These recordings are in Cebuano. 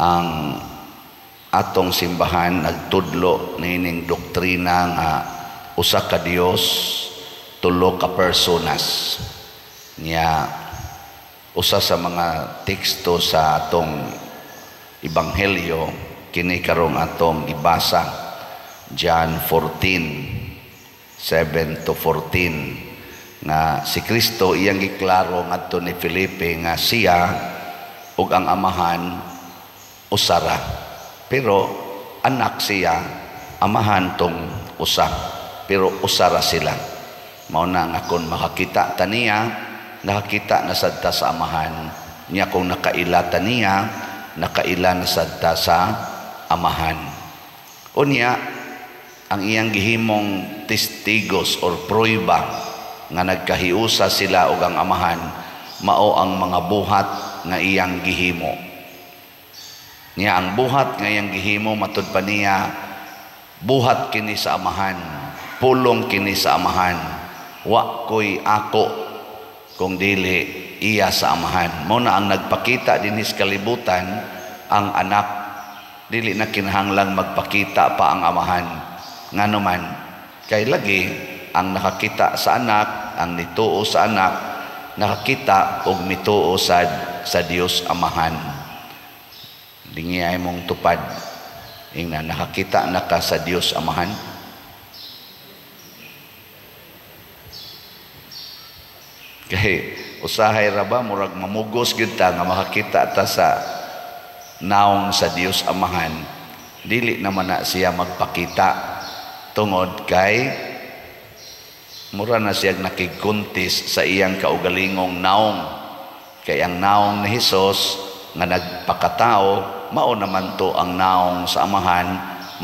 Ang atong simbahan nagtudlo niining doktrina nga usa ka Dios, tulo ka personas. Nya usa sa mga teksto sa atong ebanghelyo kini karong atong gibasa, John 14:7 to 14, nga si Kristo iyang giklaro ngadto ni Felipe nga siya ug ang Amahan usara. Pero anak siya, Amahan tong usa. Pero usara sila. Mao na nga kung makakita ta niya, nakakita na sad ta sa Amahan. Nya kung nakaila ta niya, nakaila na sad ta sa Amahan. Unya, ang iyang gihimong testigos or prueba nga nagkahiusa sila og ang Amahan, mao ang mga buhat nga iyang gihimo. Niya ang buhat nga iyang gihimo, matud pa niya, buhat kini sa Amahan, pulong kini sa Amahan. Wa ko'y ako kung dili iya sa Amahan. Mao na ang nagpakita dinhi sa kalibutan ang anak, dili na kinahanglang magpakita pa ang Amahan. Ngano man, kay lagi ang nakakita sa anak, ang nituo sa anak, nakakita og mituo sad sa Dios Amahan. Lingi ay mong tupad. Ingna, nakakita na ka sa Dios Amahan? Kay usahay ra ba murag mamugos gyud ta nga makakita ta sa naong sa Dios Amahan, dili naman na siya magpakita tungod kay mura na siya nakigkuntis sa iyang kaugalingong naong. Kay ang naong ni Hesus nga nagpakatao, mao naman to ang naong sa Amahan,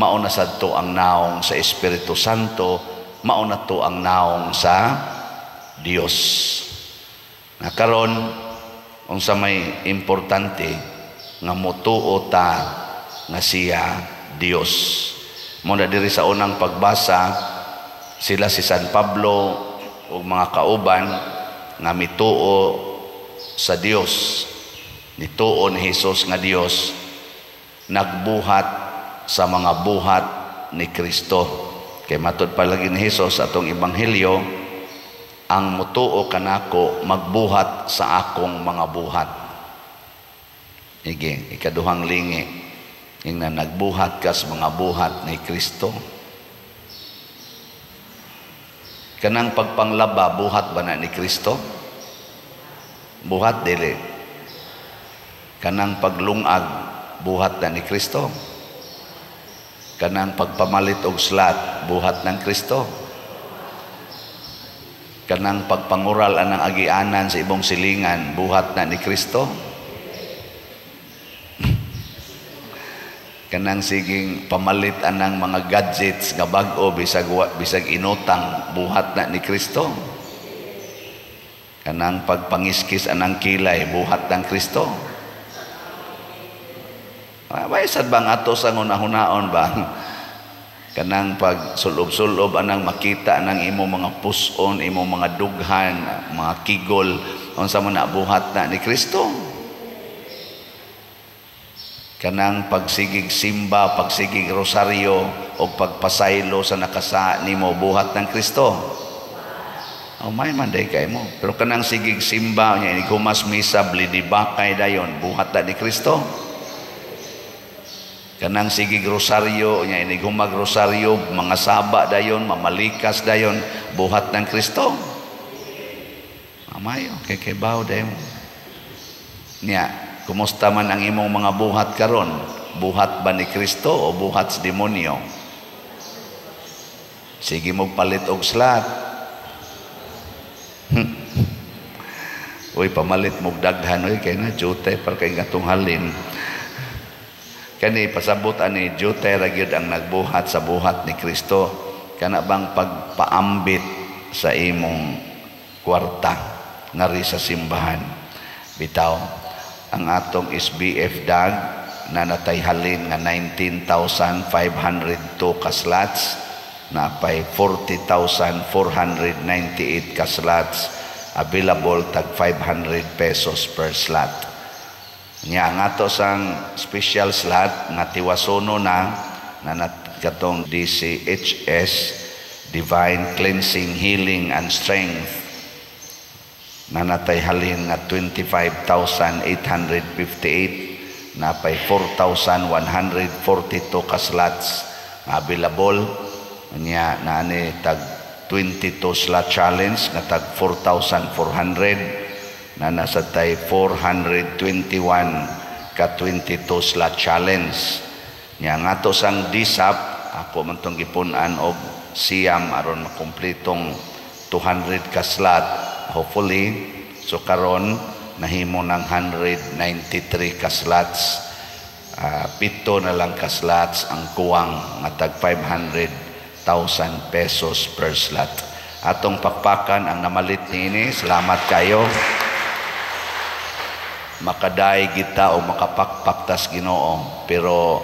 mao na sad to ang naong sa Espiritu Santo, mao na to ang naong sa Dios. Na karon unsa may importante nga motuo ta nga siya Dios. Mo na diri sa unang pagbasa, sila si San Pablo ug mga kauban nga mituo sa Dios, nituo ni Hesus nga Dios, nagbuhat sa mga buhat ni Kristo. Kay matud palagi ni Hesus atong ebanghelyo, ang mutuo kanako magbuhat sa akong mga buhat. Ige, ikaduhang lingi, ingna nagbuhat kas mga buhat ni Kristo. Kanang pagpanglaba, buhat ba na ni Kristo? Buhat dili. Kanang paglungag, buhat na ni Kristo. Kanang pagpamalit og slat, buhat ng Kristo. Kanang pagpangural anang agianan sa ibong silingan, buhat na ni Kristo. Kanang siging pamalit anang mga gadgets nga bag-o bisag bisag inutang, buhat na ni Kristo. Kanang pagpangiskis anang kilay, buhat ng Kristo. May sad bang ato sa hunahunaon ba? Kanang pagsulob-sulob anang makita anang imo mga puson, imo mga dughan, mga kigol, unsa man na buhat na ni Kristo. Kanang pagsigig simba, pagsigig rosaryo o pagpasaylo sa nakasa nimo, buhat ng Kristo. Oh, may man day kay mo. Pero kanang sigig simba nya inighumas misa blidibakay dayon, buhat na ni Kristo. Kanang sigig rosaryo nya inighumag rosaryo, mga saba dayon, mamalikas dayon, buhat ng Kristo. Amayo kay kay baw dayon. Nya, kumusta man ang imong mga buhat karon? Buhat ba ni Kristo o buhat sa demonyo? Sige mo palit og slat. Uy, pamalit mog daghan uy kay na jute para kay gatong halin. Kani pasabot ani jute ra gyud ang nagbuhat sa buhat ni Kristo. Kana bang pagpaambit sa imong kwarta ngari sa simbahan. Bitaw ang atong SBF dag na natay halin nga 19,502 ka slots, napay 40,498 ka slots available tag 500 pesos per slot. Nya ang ato sang special slot nga tiwasono na na katong DCHS, Divine Cleansing, Healing and Strength, na natay halin nga 25,858, napay 4,142 ka slots available. Nya naani tag 22 slot challenge nga tag 4,400, na nasa tay 421 ka 22 slot challenge. Nya nga to sang DSAP, ako man tong gipun-an og siyam aron makumpletong 200 ka slot, hopefully. So karon nahimo ng 193 ka slots, 7 na lang ka slots ang kuwang nga tag 500,000 pesos per slot. Atong pakpakan ang namalit niini. Salamat kayo. Makaday kita o makapakpak tas Ginoo, pero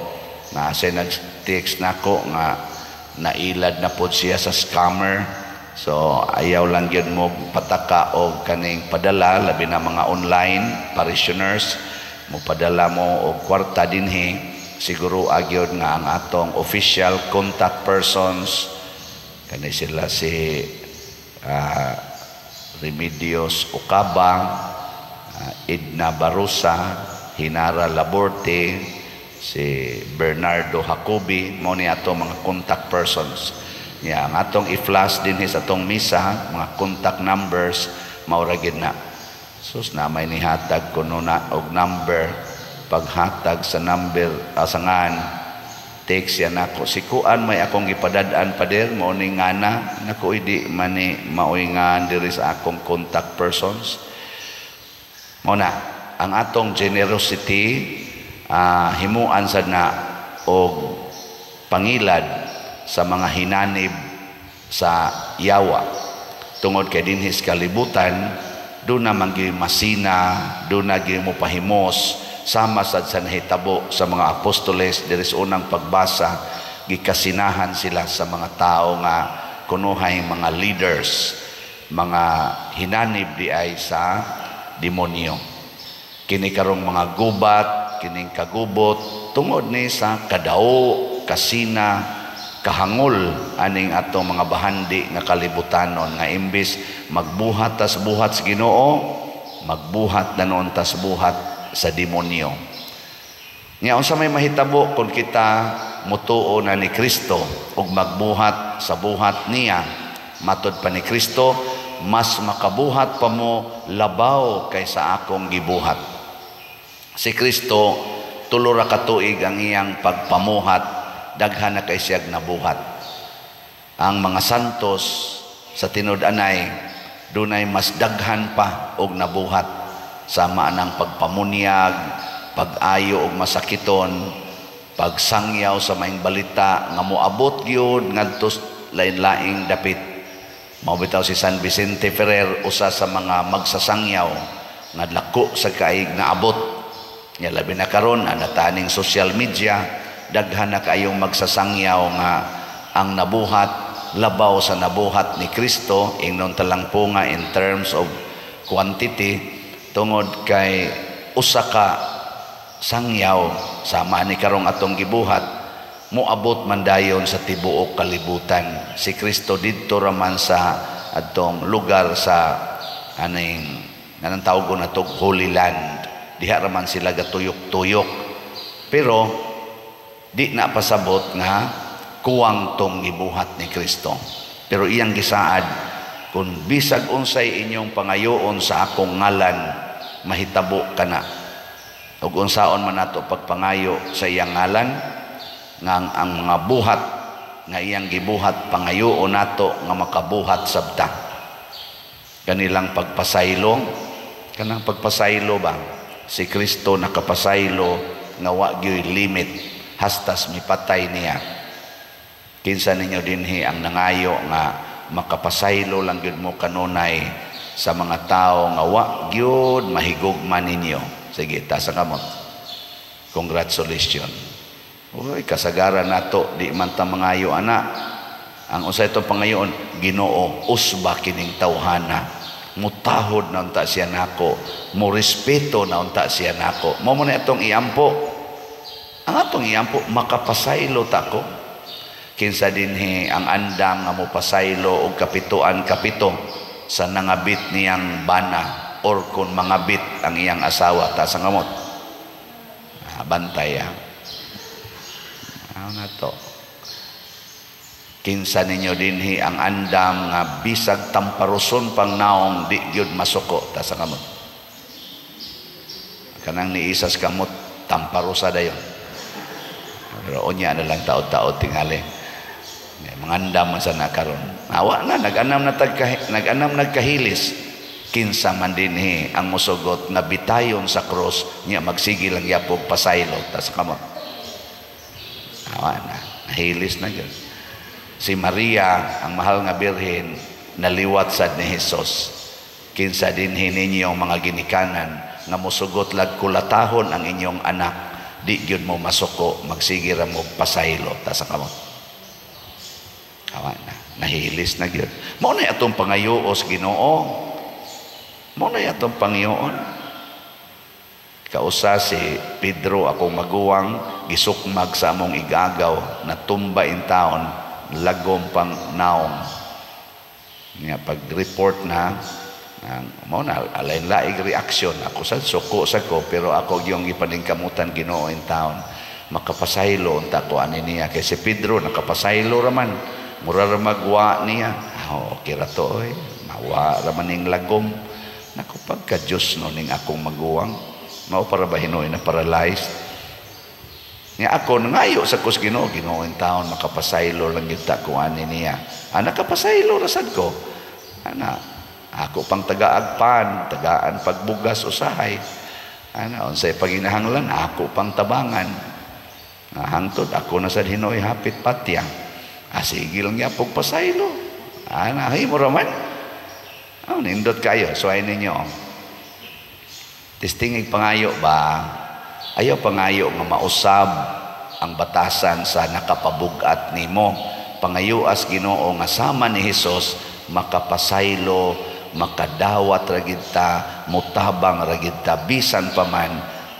na siya nag-text nako nga nailad na pod siya sa scammer. So ayaw lang gyud mo pataka og kaning padala, labi na mga online parishioners. Mo padala mo og kwarta dinhi, siguro agyod nga ang atong official contact persons, kani sila si Remedios Ocaba, Edna Barosa, Hinara Laborte, si Bernardo Jacobi, mao ni ato mga contact persons. Ya, ang atong i-flash dinhi sa atong misa, mga contact numbers, mao ra gid na. Sus, na may nihatag kuno na og number, paghatag sa number asangan, text siya nako, "Si kuan may akong gipadad-an, pader, mao ni ngana nako." Idi mani maoy ngan diri sa akong contact persons. Mao na ang atong generosity, himuan sad na og pangilad sa mga hinanib sa yawa, tungod kay dinhi sa kalibutan do na man masina, do na gyud mo pahimos, sama sad sa nahitabo sa mga apostoles diri sa unang pagbasa. Gikasinahan sila sa mga tao nga kunuhay mga leaders, mga hinanib di ay sa demonyo. Kini karong mga gubat, kining kagubot, tungod ni sa kadao, kasina, kahangol aning atong mga bahandi nga kalibutanon, nga imbis magbuhat tas buhat sa Ginoo, magbuhat na noon tas buhat sa demonyo. Nya unsa may mahitabo kung kita mutuo na ni Kristo ug magbuhat sa buhat niya? Matod pa ni Kristo, "Mas makabuhat pa mo labaw kaysa akong gibuhat." Si Kristo, 3 ra ka tuig ang iyang pagpamuhat, daghan na kay siyag nabuhat. Ang mga santos sa tinud-anay, dunay mas daghan pa og nabuhat, sama anang pagpamunyag, pag-ayo og masakiton, pagsangyaw sa maayong balita nga moabot gyud ngadto lain-laing dapit. Mao bitaw si San Vicente Ferrer, usa sa mga magsasangyaw nga lako sa kaig naabot. Nya labi na karon anataning social media, daghan na kaayong magsasangyaw nga ang nabuhat labaw sa nabuhat ni Kristo, ingnon talang po nga in terms of quantity, tungod kay usa ka sangyaw sama ni karong atong gibuhat, moabot man dayon sa tibuok kalibutan. Si Kristo didto raman sa atong lugar sa aning nganang tawgon natog Holy Land, diha raman sila gatuyok-tuyok, pero di na pasabot nga kuwang tong gibuhat ni Kristo. Pero iyang gisaad, "Kung bisag unsay inyong pangayoon sa akong ngalan, mahitabo kana." Ug unsaon man nato pagpangayo sa iyang ngalan? Nga ang mga buhat nga iyang gibuhat, pangayoon nato nga makabuhat sabta. Kanilang pagpasaylo, kanang pagpasaylo ba, si Kristo nakapasaylo nga wa gyoy limit hastas mipatay niya. Kinsa ninyo dinhi ang nangayo nga makapasaylo lang gyud mo kanunay sa mga tao nga wa gyud mahigugma ninyo? Sige, taas ang kamot. Congratulations. Uy, kasagaran nato di man ta mangayo ana. Ang usa itong pangayoon, "Ginoo, usba kining tawhana." Mutahod na unta siya nako, mo respeto na unta siya nako. Mao mo na atong iampo. Ang atong iampo, makapasaylo ta ko. Kinsa dinhi ang andam nga mopasaylo og kapituan kapito sa nangabit niyang bana or kung mangabit ang iyang asawa? Taas ang kamot. Ah, bantay ah. Ano na to? Kinsa ninyo dinhi ang andam nga bisag tamparuson pang naong, di gyud masuko? Taas ang kamot. Kanang niisas kamot, tamparusa dayon. Pero unya na lang, taod-taod tingali. Mangandam man sa nakaron. Awa na nag-anam na tagka, nag-anam nagkahilis. Kinsa man dinhi ang musugot nga bitayon sa cross niya magsige lang yapog pasaylo? Tas kamot. Awa na, nahilis na gyud. Si Maria, ang mahal nga birhen, naliwat sad ni Jesus. Kinsa dinhi ninyo mga ginikanan nga musugot lag kulatahon ang inyong anak, di gyud mo masuko, magsige ra mo pasaylo? Tas ang kamot. Awa na, nahilis na gyud. Mao na atong pangayuos Ginoo. Mao na atong pangayoon. Kausa si Pedro, akong maguwang, gisukmag sa among igagaw, natumba in town, lagom pang naong. Nga pag-report na, ang mao na alain laing reaksyon ako sa suko sa ko, pero ako yung gipaningkamutan Ginoo in town, makapasaylo unta ko ani niya, kay si Pedro nakapasaylo raman, mura ra magwa niya. Oh, okay ra to oy, mawa ra man ning lagom. Nako, pagka Diyos no ning akong maguwang, mao para ba hinuoy na paralyzed nga ako nangayo sa kus Ginoo, Ginoo in town, makapasaylo lang gyud ta ko ani niya. Ah, nakapasaylo ra sad ko ana. Ako pang tagaagpan, tagaan pagbugas usahay. Ana, unsay paginahanglan, ako pang tabangan. Ah, hangtod ako na sad hinuoy hapit patya. Ah, sige lang yapog pasaylo. Ana, himo ra man. Oh, nindot kayo, suway ninyo. Testingig pangayo ba? Ayaw pangayo nga mausab ang batasan sa nakapabugat nimo. Pangayoas Ginoo nga sama ni Hesus, makapasaylo, makadawat ra gid ta, mutabang ra gid ta bisan pa man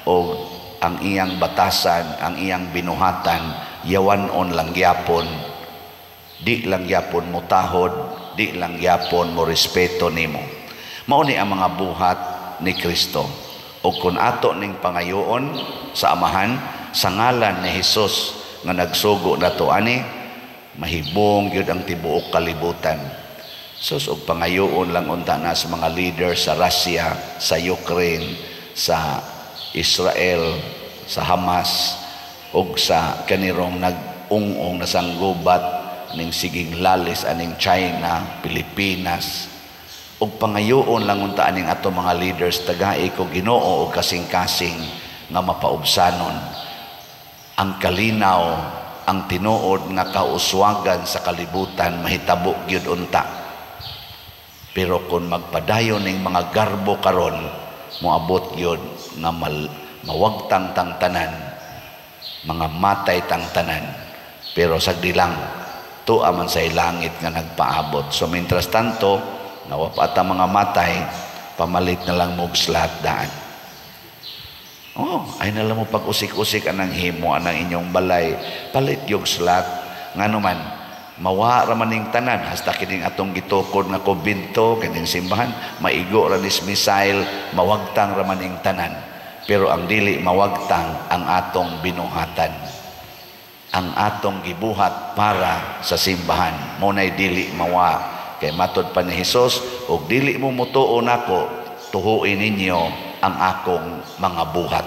og ang iyang batasan, ang iyang binuhatan, yawan-on lang gyapon, di lang gyapon mutahod, di lang gyapon mo respeto nimo. Mao ni ang mga buhat ni Kristo. O kung ato ning pangayoon sa Amahan sa ngalan ni Hesus nga nagsugo nato ani, mahibong gyud ang tibuok kalibutan. Sus, og pangayoon lang unta na sa mga leaders sa Russia, sa Ukraine, sa Israel, sa Hamas, og sa kanirong nag-ung-ong na sanggubat ning siging lalis aning China, Pilipinas. Og pangayoon lang unta aning ato mga leaders, tagai ko Ginoo og kasing-kasing nga mapaubsanon ang kalinaw, ang tinuod nga kauswagan sa kalibutan mahitabo gyud unta. Pero kung magpadayon ning mga garbo karon, moabot gyud nga mawagtang tang tanan, mga matay tang tanan. Pero sagdi lang, tuwa man sa langit nga nagpaabot. So mientras tanto, nawa pa ata mga matay, pamalit na lang mo slot daan. Oh, ay na lang mo pag-usik-usik anang himo anang inyong balay, palit yung slot. Ngano man, mawa ra man ning tanan, hasta kining atong gitukod nga kumbento, kining simbahan, maigo ra nis missile, mawagtang ra man ning tanan. Pero ang dili mawagtang ang atong binuhatan, ang atong gibuhat para sa simbahan, mo nay dili mawa. Kay matod pa ni Hesus, og dili mo mutuo nako, tuhuin ninyo ang akong mga buhat.